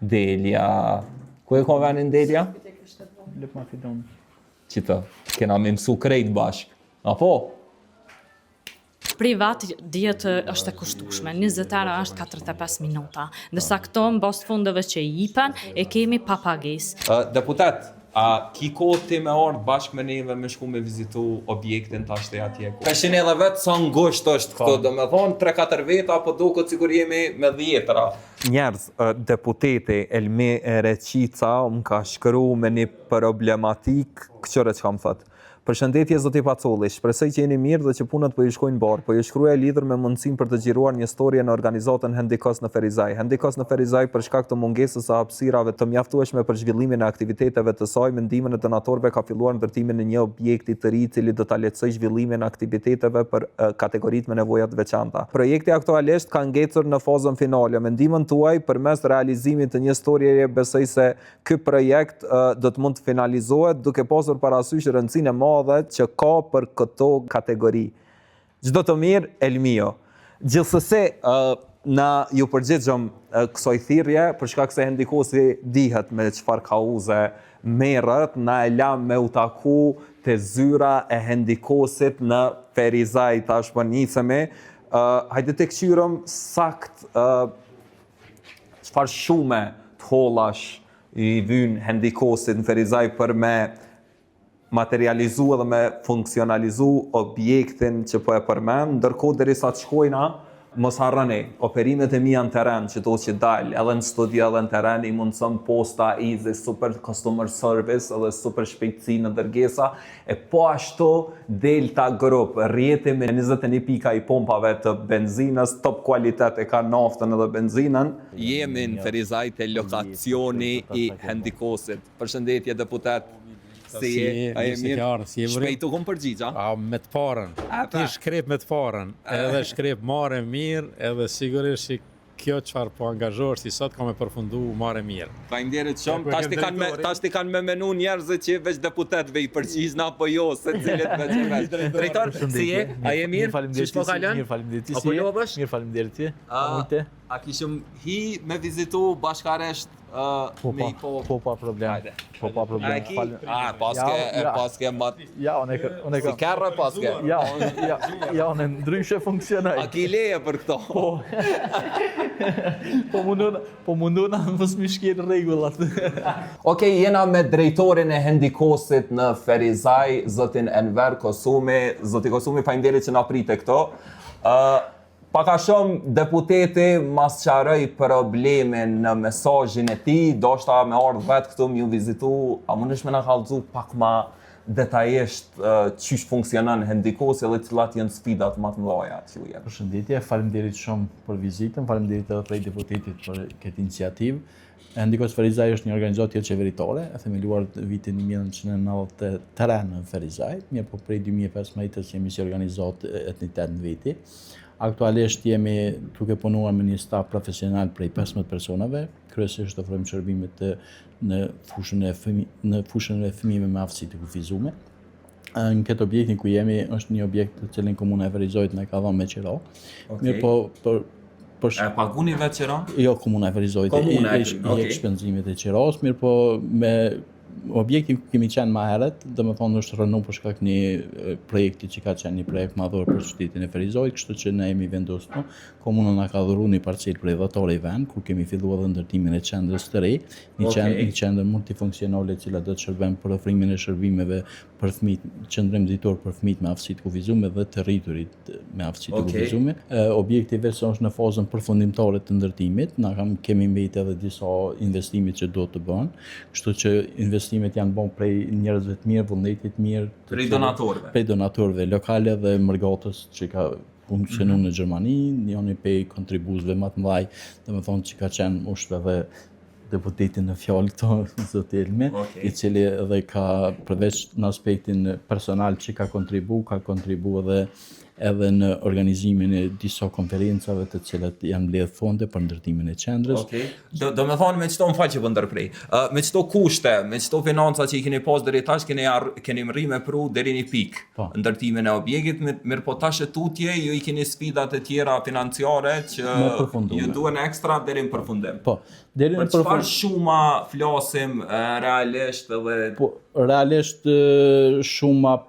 Delja. Ku e ka venin Delja? Lëp ma fidon. Qita, kena me mësu krejt bashk. Apo? Privat dihet është e kushtueshme, 20 euro është 45 minuta, ndërsa këto në bazë të fondeve që i jipen e kemi pa pagesë. Deputet, a ki kohë ti me ardhë bashkë me neve me shku me vizitu objektin tash te atje ku? Peshin edhe vetë sa ngusht është këtu, do me thonë 3-4 veta, po duket sikur jemi me dhjetra. Njerëz, deputeti Elmi Reçica më ka shkru me një problematikë, këqyre çka më thotë. Përshëndetje zoti Pacolli, shpresoj që jeni mirë dhe që punët po ju shkojnë mbarë. Po ju shkruaj lidhur me mundësinë për të xhiruar një storje në organizatën Hendikos në Ferizaj. Hendikos në Ferizaj për shkak të mungesës së hapësirave të mjaftueshme për zhvillimin e aktiviteteve të saj me ndihmën e donatorëve ka filluar ndërtimin e një objekti të ri i cili do ta lehtësojë zhvillimin e aktiviteteve për kategoritë me nevoja të veçanta. Projekti aktualisht ka ngecur në fazën finale. Me ndihmën tuaj përmes realizimit të një storjeje besoj se Ky projekt do të mund të finalizohet duke pasur parasysh rëndësinë e madhe që ka për këto kategori. Çdo të mirë, Elmio. Gjithsesi, na ju përgjigjëm kësaj thirrje për shkak se Hendikosi dihet me çfarë kauze merret, na e la me u taku te zyra e Hendikosit në Ferizaj, tash po nisemi. Hajde të këqyrëm sakt Çfarë shume të hollash i vynë Hendikosit në Ferizaj për me materializu edhe me funksionalizu objektin që po e përmend, ndërkohë derisa të shkojna, mos harroni, operimet e mia në terren, qëto që dal, edhe në studio edhe në terren, i mundëson Posta Easy, super customer service edhe super shpejtësi në dërgesa, E po ashtu Delta Group, rrjeti me 21 pika i pompave të benzinës, top kualitet e ka naftën edhe benzinën. Jemi në Ferizaj te lokacioni i Hendikosit. Përshëndetje deputet. Si je? A je mirë? Si je? Shpejt u kom përgjigj, a? A me të parën. Ti shkrep me të parën. Edhe shkrep marë e mirë, edhe sigurisht që Kjo çfarë po angazhohesh ti sot ka me përfundu marë e mirë. Faleminderit shumë. Tash ti kanë me tash ti kanë me menu njerëzit që veç deputetëve i përgjigjna apo jo, secilit veç e veç. Drejtor, si je? A je mirë? Qysh po kalon? Mirë, faleminderit. A po lodhesh? Mirë, faleminderit ti. A mujte? A kishim hi me vizitu bashkarisht Po, me i po, po pa problem. Hajde. Po pa problem. A e ki? A, paske, e paske ma... Ja, unë e unë e kam. Si kerr e paske? Ja, unë, ja, ja, unë ndryshe funksionoj. A ki leje për këto? Po. po mundona, po mundona mos mi shkel rregullat. Okej, jena me drejtorin e Hendikosit në Ferizaj, zotin Enver Kosumi. Zoti Kosumi, faleminderit që na prite këtu. Ë Pak a shumë deputeti ma sqaroi problemin në mesazhin e tij, doshta me ardhë vetë këtu me ju vizitu, a mundesh me na kallxu pak ma detajisht qysh funksionon Hendikosi dhe cilat janë sfidat ma të mëdha që ju janë? Përshëndetje, faleminderit shumë për vizitën, faleminderit edhe prej deputetit për këtë iniciativë. Hendikos Ferizaj është një organizatë joqeveritare, e themeluar në vitin 1993 në Ferizaj, mirëpo prej 2015 jemi si organizatë entitet në veti. Aktualisht jemi duke punuar me një staf profesional prej 15 personave, kryesisht ofrojmë shërbime të në fushën e fëmi, në fushën e fëmijëve me aftësi të kufizuara. Në këtë objektin ku jemi është një objekt të cilin komuna e Ferizajt na ka dhënë me qira. Okay. Mirëpo për për E paguni vetë qira? Jo, komuna e Ferizajt. Komuna e Ferizajt, okay. I shpenzimet e qiras, mirëpo me objektin ku kemi qenë më herët, domethënë është rrënu për shkak një projekti që ka qenë një projekt madhor për qytetin e Ferizajt, kështu që ne jemi vendosur. Komuna na ka dhuruar një parcelë prej 10 ari vend, ku kemi filluar edhe ndërtimin e qendrës të re, një qendër, okay. një qendër multifunksionale e cila do të shërben për ofrimin e shërbimeve për fëmijët, qëndrim ditor për fëmijët me aftësi të kufizuara dhe të rriturit me aftësi të okay. kufizuara. Objekti veç se është në fazën përfundimtare të ndërtimit, na kam kemi mbetë edhe disa investime që do të bëhen, kështu që investimet janë bërë prej njerëzve të mirë, vullnetit të mirë, prej donatorëve. Prej donatorëve lokale dhe mërgatës që ka funksionu në Gjermani, njëni prej kontribuesve më të mëdhaj, domethonë që ka qenë është edhe deputeti në fjalë këto, zoti Elmi, okay. i cili edhe ka përveç në aspektin personal që ka kontribu, ka kontribu edhe edhe në organizimin e disa konferencave të cilat janë mbledh fonde për ndërtimin e qendrës. Okej. Do, do me thonë me qëto më falë që po ndërprej. Uh, me qëto kushte, me qëto financa që i keni pas deri tash, keni, ar, keni mrri me pru deri një pikë. Po. Ndërtimin e objektit, mir, mirë po tash e tutje, ju i keni sfidat e tjera financiare që Me përfundu, ju me. duhen ekstra deri në përfundim. Po, deri Për në përfundim. çfarë shuma flasim e, realisht edhe Po, realisht e, shuma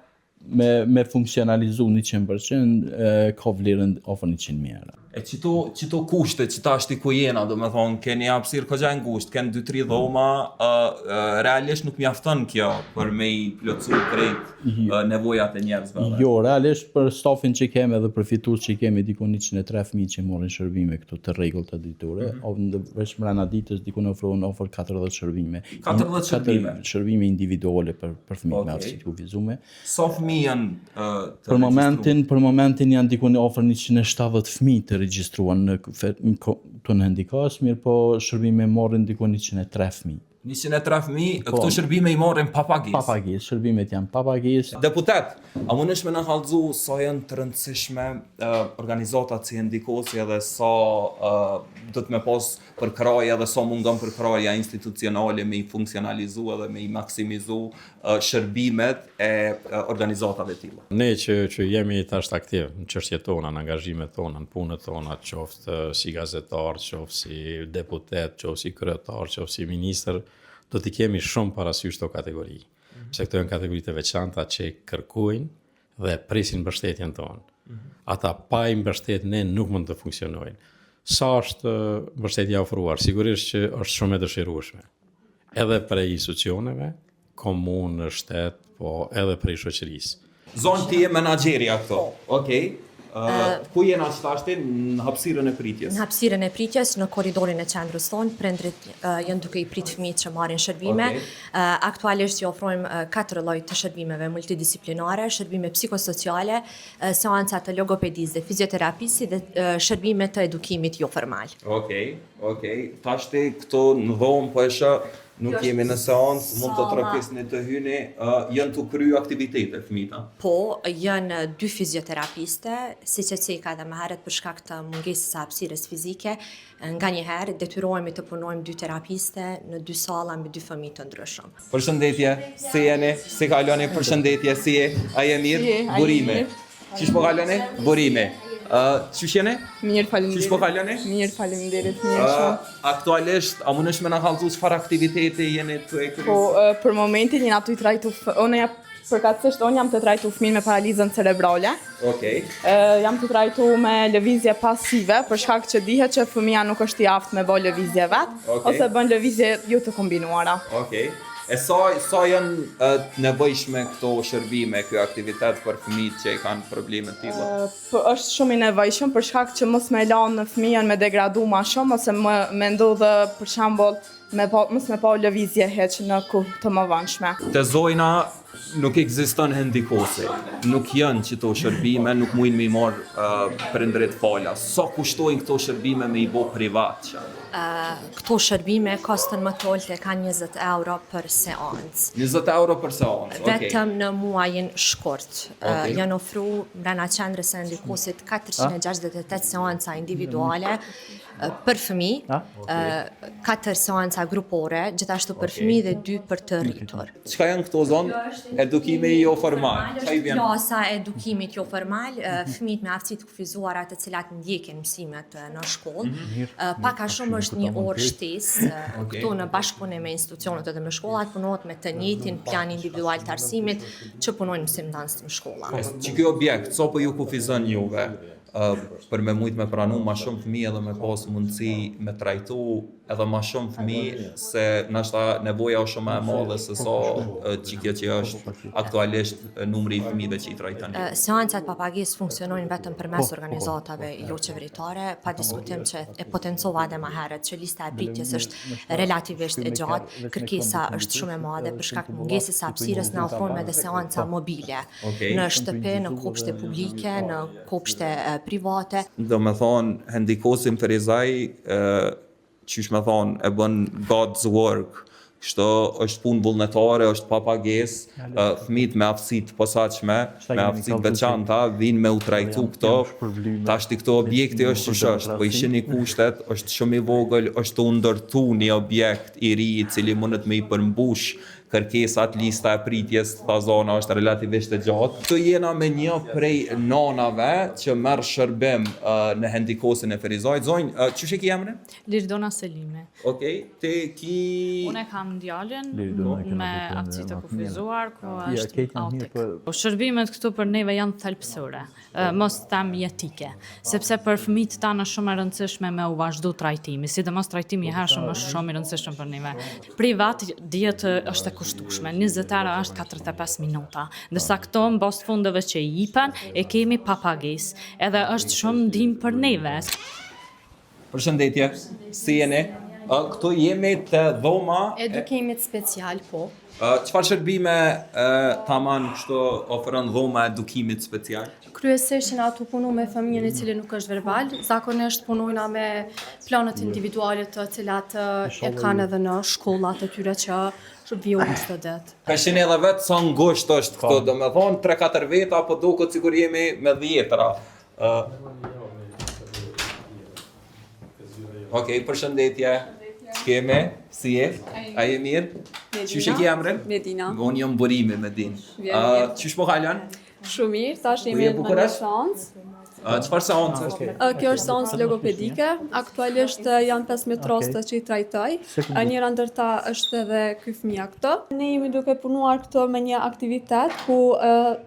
me, me funksionalizu 100% e, ka vlerën afër 100.000 euro. E qito, qito kushte që tash ti ku jena, do me thonë, keni hapësirë kogja e ngushtë, keni 2-3 dhoma, uh, uh, realisht nuk mjafton kjo për me i plotësu krejt uh, nevojat e njerëzve. dhe. Jo, realisht për stafin që kemi edhe për fitues që kemi diku 103 fëmijë që marrin shërbime këtu të rregullta ditore, mm -hmm. veç mbrenda ditës diku në ofrohen afër 40 shërbime. 40 shërbime? Shërbime individuale për për fëmijët Okej. me aftësi të kufizuara. Sa fëmijë janë uh, të Për momentin, për momentin janë diku në afër 170 fëmijë të regjistruar në fe- në ko- këtu në Handikos, mirë po shërbime marrin diku 103 fëmijë. 103 fëmijë, këto shërbime i marrin pa pagesë. Po. Pa pagesë, shërbimet janë pa pagesë. Deputet, a mundesh me na kallzu sa janë të rëndësishme uh, organizatat si Handikosi edhe sa uh, do të me pas përkrahje edhe sa mungon përkrahja institucionale me i funksionalizu edhe me i maksimizu uh, shërbimet e uh, organizatave tilla. Ne që, që jemi tash aktiv në çështjet tona, në angazhimet tona, në punët tona, qoftë si gazetar, qoftë si deputet, qoftë si kryetar, qoftë si ministër, do t'i kemi shumë parasysh këto kategori. Pse këto janë kategori të veçanta që kërkojnë dhe presin mbështetjen tonë. Ata pa i mbështet ne nuk mund të funksionojnë. Sa është mbështetja ofruar? Sigurisht që është shumë e dëshirueshme. Edhe prej institucioneve, komunë, shtet, po edhe prej shoqërisë. Zonë ti je menaxherja këto. Okej. Uh, ku jena që tashti në hapësirën e pritjes? Në hapësirën e pritjes, në korridorin e qendrës tonë, prindrit uh, janë duke i prit fëmijët që marrin shërbime. Okej. Uh, aktualisht i ofrojmë uh, katër lloj të shërbimeve multidisiplinare, shërbime psikosociale, uh, seanca të logopedisë dhe fizioterapisë si dhe uh, shërbime të edukimit jo formal. Okej, okej. Tashti këto në dhomë po e shoh, nuk Kjo jemi është në seancë, mund të salla. trokisni të hyni, uh, janë të kryu aktivitete fëmijët. a? Po, janë dy fizioterapiste, siç e ceka edhe më herët për shkak të mungesës së hapësirës fizike, nga njëherë detyrohemi të punojmë dy terapiste në dy salla me dy fëmijë të ndryshëm. Përshëndetje, si jeni? Si kaloni? Përshëndetje, si je? A je mirë? Si je, a je Burime. mirë? Qysh po kaloni? Burime. Ë, qysh jeni? Mirë, faleminderit. Qysh po kaloni? Mirë, faleminderit, mirë Ë, shumë. aktualisht, a mundesh me na kallzu çfarë aktiviteti jeni tu e kryer? Po, ë, për momentin jena tu i trajtu, f- unë jam përkatësisht unë jam të trajtu fëmijën me paralizën cerebrale. Okej. Ë, jam të trajtu me lëvizje pasive, për shkak që dihet që fëmia nuk është i aftë me bë lëvizje vet, Okej. ose bën lëvizje jo të kombinuara. Okej. E sa sa janë ë, të nevojshme këto shërbime, ky aktivitet për fëmijët që i kanë probleme të tilla? Po, është shumë i nevojshëm për shkak që mos me lanë fëmijën me degradu ma shumë ose më, me ndodhë për shembull me pa, mos me pa lëvizje hiç në kohë të mëvonshme. Te zojna nuk ekziston handikosi. Nuk janë qito shërbime, nuk mujnë me i marr uh, prindrit fala. Sa kushtojnë këto shërbime me i bo privat? Që? Këto shërbime kostën më të ulët e kanë 20 euro për seancë. 20 euro për seancë. Okej. Vetëm në muajin shkurt. Ë, Okej. Janë ofru mbrenda qendrës së Handikosit 468 seanca individuale ë, për fëmijë, ë, katër seanca grupore, gjithashtu për fëmijë dhe dy për të rritur. Çka janë këto zonë? Edukimi jo formal. Çka i Është vjen? klasa e edukimit jo formal, ë, fëmijët me aftësi të kufizuara të cilat ndjekin mësimet ë, në shkollë. Ë, Pak a shumë është një orë shtesë, ë, këtu në bashkëpunim me institucionet edhe me shkollat punohet me të njëjtin plan individual të arsimit që punojnë mësimdhënësit në shkolla. Që ky objekt, sa po ju kufizon juve ë, për me mujt me pranu ma shumë fëmijë edhe me pas mundësi me trajtu edhe ma shumë fëmijë se nashta nevoja është shumë më e madhe se sa ë, që kjo që është aktualisht ë, numri i fëmijëve që i trajtoni. Ë, Seancat pa pagesë funksionojnë vetëm përmes organizatave jo qeveritare, pa diskutim që e potencova edhe më herët që lista e pritjes është relativisht e gjatë, kërkesa është shumë e madhe për shkak të mungesës së hapësirës na ofrojmë edhe seanca mobile Okej. në shtëpi, në kopshte publike, në kopshte e, private. Do me thonë, handikosin Ferizaj, ë, qysh me thonë, e bën God's work. Kështu është punë vullnetare, është pa pagesë, fëmijët me aftësi të posaçme, me aftësi të veçanta vijnë me u trajtu këto. Tashti këto objekti është qysh është, po i shihni kushtet, është shumë i vogël, është tu u ndërtu një objekt i ri i cili mundet me i përmbush kërkesat, lista e pritjes tha zona është relativisht e gjatë. Këtu jena me një prej nonave që merr shërbim në Hendikosin e Ferizajt. Zonjë, qysh e ki emrin? Lirdona Selimi. Okej, ti ki... Unë e kam djalin me aftësi të kufizuar, ku është autik. Po shërbimet këtu për neve janë thelbësore, mos them jetike, sepse për fëmijët tanë është shumë e rëndësishme me u vazhdu trajtimi, sidomos trajtimi i hershëm është shumë i rëndësishëm për neve. Privat dihet është e kushtueshme, 20 euro është 45 minuta, ndërsa këto në bazë të fondeve që i jipen, e kemi pa pagesë, edhe është shumë ndihmë për neve. Përshëndetje, si jeni? Këtu jemi te dhoma Edukimit special, po. Çfarë shërbime taman kështu ofron dhoma e edukimit special? Kryesisht jena tu punu me fëmijën i cili nuk është verbal, zakonisht punojna me planet individuale të cilat e kanë edhe në shkollat e tyre që vijojnë çdo ditë. Ka qenë edhe vetë sa ngusht është këtu, po. domethonë 3-4 veta, po duket sikur jemi me dhjetra. Ok, përshëndetje. Ç'kemi? Si je? A je mirë? Qysh e ki emrin? Medina. Unë jam Burimi, Medin. Uh, qysh po kalon? Shumë mirë, tash jemi në një seancë. Çfarë seancë është? Kjo është seancë logopedike. Aktualisht janë 15 raste që i trajtoj. Njëra ndër ta është edhe ky fëmija këtu. Ne jemi duke punuar këtu me një aktivitet ku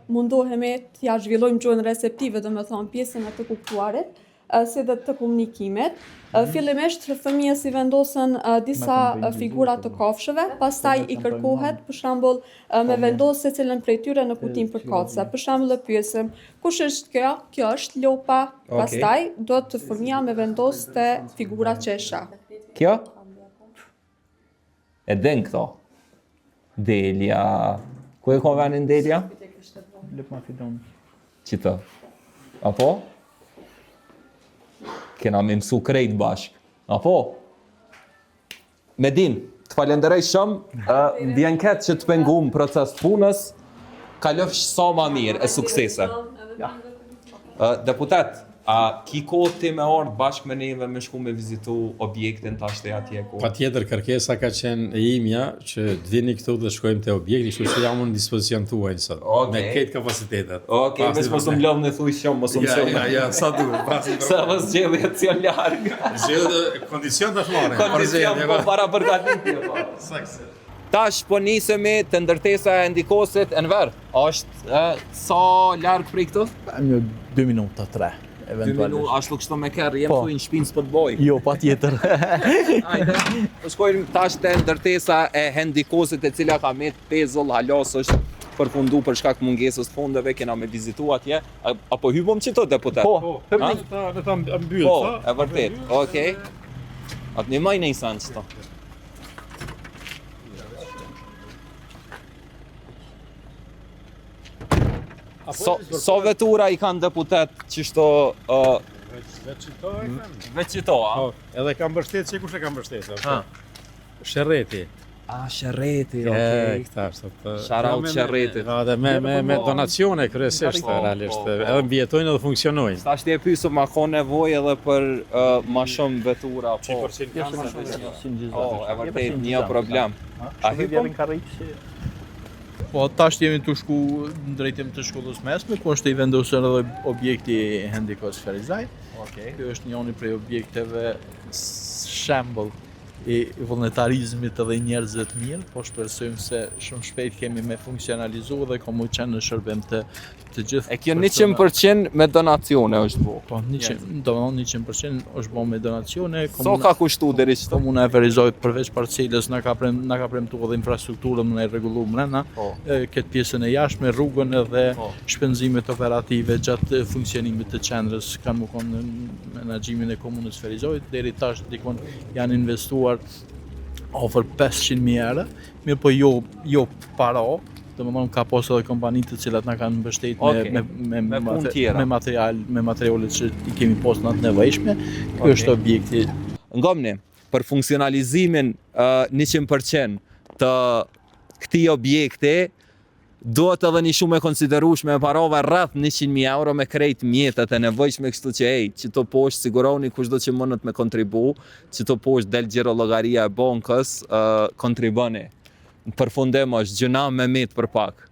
mundohemi t'ia zhvillojmë gjuhën receptive, domethënë pjesën e të kuptuarit, si dhe të komunikimit. Mhm. Fillimisht fëmijës i vendosen disa figura të kafshëve, pastaj i kërkohet për shembull me vendos secilën prej tyre në kutinë përkatëse. Për shembull e pyesim, kush është kjo? Kjo është lopa. Pastaj duhet fëmija me vendos te figura që e sheh. Kjo? E din këto. Delja. Ku e ka venin delja? Lëp ma fidon. Qito. Apo? Kena me mësu krejt bashk. Apo? Medin, të falenderoj shumë. Uh, më vjen keq që të pengum proces të punës. Kalofsh sa ma mirë e suksese. Ja. Uh, deputet, a ki kohë ti me ardhë bashkë me neve me shku me vizitu objektin tash te atje ku? Patjetër kërkesa ka qenë e imja që të vini këtu dhe shkojmë te objekti, kështu që jam unë në dispozicion tuaj sot. Okay. Me krejt kapacitetet. Okej, okay, veç mos u mblodh në thuj shumë, mos u Ja, ja, ja, sa duhet, pasi Se edhe zgjedhjet janë larg. Zgjedhjet kondicion tash marrin. Kondicion po para përgatitje po. Saktë. Tash po nisemi te ndërtesa e Hendikosit Enver. A është e, sa larg prej këtu? Një 2 minuta, 3, 2 eventualisht. minuta, ashtu kështu me kerr, jem Po. thuj në shpinë s'po të boj. Jo, pa tjetër. Ajde. Po shkojmë tash te ndërtesa e Hendikosit e cila ka met pezull, hala s'është përfundu për shkak mungesës të fondeve, kena me vizitu atje. A, apo hypëm qito deputet? Po, Ha? Ta, ne ta mbyll, Po, e vërtet. Okej. Atë një maj në i qito. So, so vetura i kanë deputet qishto uh, Veç qito e kanë. veç qito, a? Po, edhe kam mbështet, që kush e ka mbështet? Ha. Sherreti. A, sherreti, E, okej. këta është. atë- Shout out Me- me- Sherretit. me- Edhe me me me donacione kryesisht Po, realisht, po, po. edhe mbijetojnë edhe funksionojnë. Tash ti e pysëm, ma ka nevojë edhe për uh, ma shumë vetura, po. Po, e vërtet, një problem. A hypëm? Po, tash jemi tu shku në drejtim të shkollës mesme, ku është i vendosur edhe objekti Hendikos Ferizaj. Okej. Ky është njëri prej objekteve shembull i vullnetarizmit edhe i njerëzve të mirë, po shpresojmë se shumë shpejt kemi me funksionalizu dhe ka mu qenë në shërbim të të gjithë. E kjo 100% me donacione është bo. Po, 100, do të thonë 100% është bo me donacione. Sa ka kushtu deri qëto? Komuna e Ferizajt përveç parcelës na ka prem, na ka premtuar edhe infrastrukturën me na rregullu mrena, Po. e, këtë pjesën e jashtme, rrugën edhe Po. shpenzimet operative gjatë funksionimit të qendrës kanë më konë në menaxhimin e komunës Ferizajt, deri tash dikon janë investuar afër 500.000 euro, mirë po jo, jo para, domethënë ka pas edhe kompani të cilat na kanë mbështet me Okej. me me Me punë mate- tjera. me material, me materialet që i kemi pas në atë nevojshme. Ky Okej. është objekti Ngomni, për funksionalizimin uh, 100%. të këtij objekti, duhet edhe një shumë e konsiderueshme e parave rreth 100.000 euro me krejt mjetet e nevojshme, kështu që ej, qëtu poshtë siguroni kushdo që mundet me kontribu, qëtu poshtë del xhirollogaria e bankës, uh, kontriboni. Në përfundim është gjynah me met për pak.